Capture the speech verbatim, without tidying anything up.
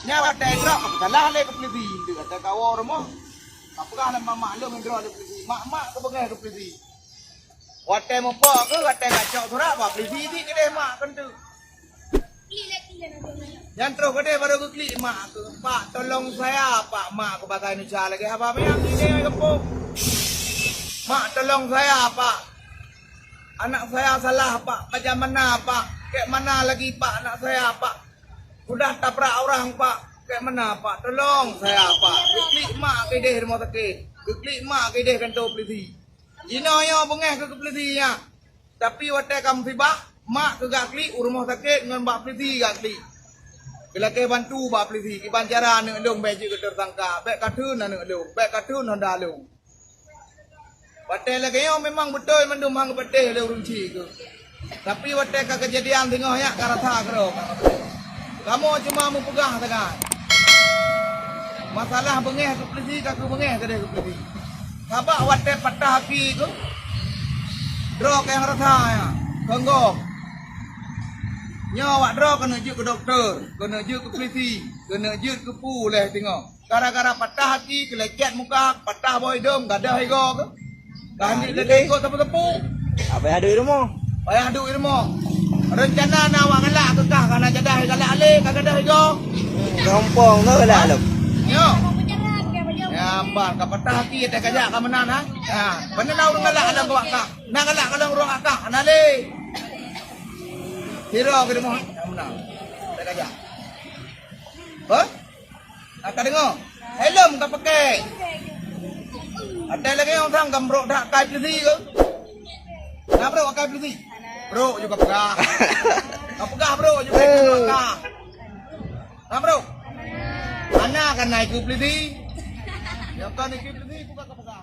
Nyan watèe droe ka peusalah lé keu peulisi, watèe ka woe rumoh. Ka peugah lé mak-mak lôn droe lé peulisi, mak-mak keu beungèh keu peulisi. Watèe mupok keuh, watèe ka cok surat bak peulisi, di keudéh mak keuh. Nyan troh keudéh barô geuklik mak keuh, "Pak, tolong saya, Pak." Mak keuh bahasa Indonesia lagèe haba manyang, di gampông. "Mak, tolong saya, Pak. Anak saya salah, Pak. Bagaimana, Pak? Kayak mana lagi, Pak, anak saya, Pak? Sudah tabrak orang, Pak. Kayak mana, Pak? Tolong saya, Pak." Geuklik mak keudéh rumoh sakét. Geuklik mak keudéh kantô peulisi. Jinoe nyoe beungèh keu peulisi nyan. Tapi watèe ka musibah, mak keuh geuklik u rumoh sakét ngon bak peulisi geuklik. Geulakèe bantu bak peulisi, kiban cara aneuk lôn bèk jeuet keu tersangka, bèk katheun aneuk lôn, bèk katheun honda lôn. Watèe lagèe nyoe memang beutôi mandum han geupatéh lé ureueng chik keuh. Tapi watèe ka keujadian singoh nyak ka rasa keudroe. Kamoe cuma meupeugah sagai. Masalah beungèh keu peulisi ka keuh beungèh keudéh keu peulisi. Sabab watèe patah aki keuh, droe ka nyang rasa nyan, keu gob. Nyoe awak droe keuneuk jeuet keu dokto, keuneuk jeuet keu peulisi, keuneuk jeuet keu peue lé singoh. Gara-gara patah aki, keulecet muka, patah boh idông, gadoh igoe keuh. Ka hanjeuet lagèe ikôt teupeu-teupeu. Payah duek rumoh. Payah duek rumoh. Reuncana na awak galak keu kah, ka na jadah galak lé, ka gadoh igoe. Gampông tu galak lom. Yo. Ya, ban ka patah aki, teuh kajak ka meunan, ha? Ha, mana na ureueng galak lam ruang kah? Na galak ka lam ruang kah? Na lé. Sira keu rumoh, na meunan. Teuh kajak. Hah? Ka deungoe? Helm ka pakai. Atai lagèe nyang sang ka brôk that akai peulisi keuh. Na brôk akai peulisi? Brôk juga peugah. Ka peugah brôk juga peugah. Na brôk? Hana kan na ikôt peulisi. Nyang kan ikôt peulisi bukan ka peugah.